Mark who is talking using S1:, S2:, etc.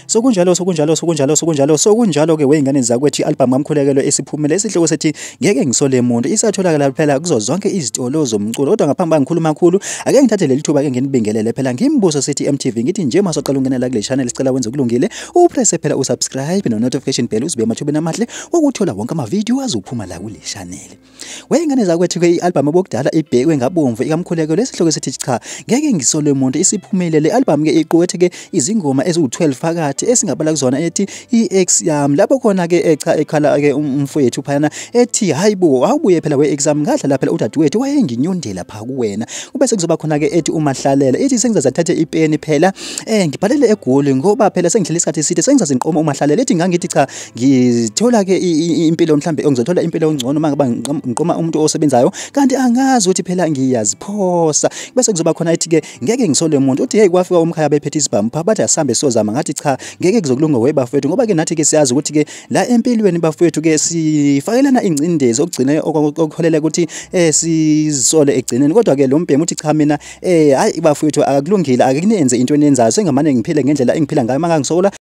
S1: Sokunjalo sokunjalo sokunjalo sokunjalo sokunjalo ke weyingane zakwethu, i-album kaMkhulekelo esiphumile esihloko sethi Ngeke Ngisole Muntu isatholakala phela kuzo zonke izitolo zomculo. Kodwa ngaphambi kokuba ngikhuluma kakhulu, ake ngithathe leli thuba ke nginibingelele phela ngimbuso sithi MTV, ngithi nje masaqala ungena la kule channel sicela wenze kulungile, upresse phela usubscribe no notification bell uzibe emathubeni amahle ukuthola wonke amavidiyo azophuma la kule channel. Weyingane zakwethu ke i-album obokudala ibhekwe ngabomvu ikaMkhulekelo esihloko esithi cha ngeke ngisole muntu isiphumile. Le album ke iqukethe ke izingoma eziwu-12 phakathi esingabala kuzona ethi i-ex yami, lapho khona ke echa ekhala ke umfowethu phayana ethi hayibo awubuye phela we-ex yami, ngadlala phela udadewethu wayenginyundela pha kuwena. Kube sekuzoba khona ke ethi umahlalela, ithi sengizaze ngithathe ipeni phela ngibhalele eGoli ngoba phela sengihlele isikhathi eside sengizaze ngiqoma umahlalela. Ethi ngangithi cha ngithola ke impilo mhlambe ngizothola impilo engcono uma ngaba ngiqoma umuntu osebenzayo, kanti angazi ukuthi phela ngiyaziphosa. Bese kuzoba khona ethi ke ngeke ngisole umuntu, uthi hey kwafika umkhaya bephethe isibhamu pha bathi asambe sozama, ngathi cha ngeke kuzokulunga we bafowethu, ngoba ke nathi ke siyazi ukuthi ke la empilweni bafowethu ke sifakelana ingcindezi okugcina okukholela ukuthi sizisole egcineni. Kodwa ke lo mbhemu uthi cha mina hayi bafowethu akulungile, akunenze into eniyenzayo, sengamane ngiphile ngendlela engiphila ngayo mangangisola.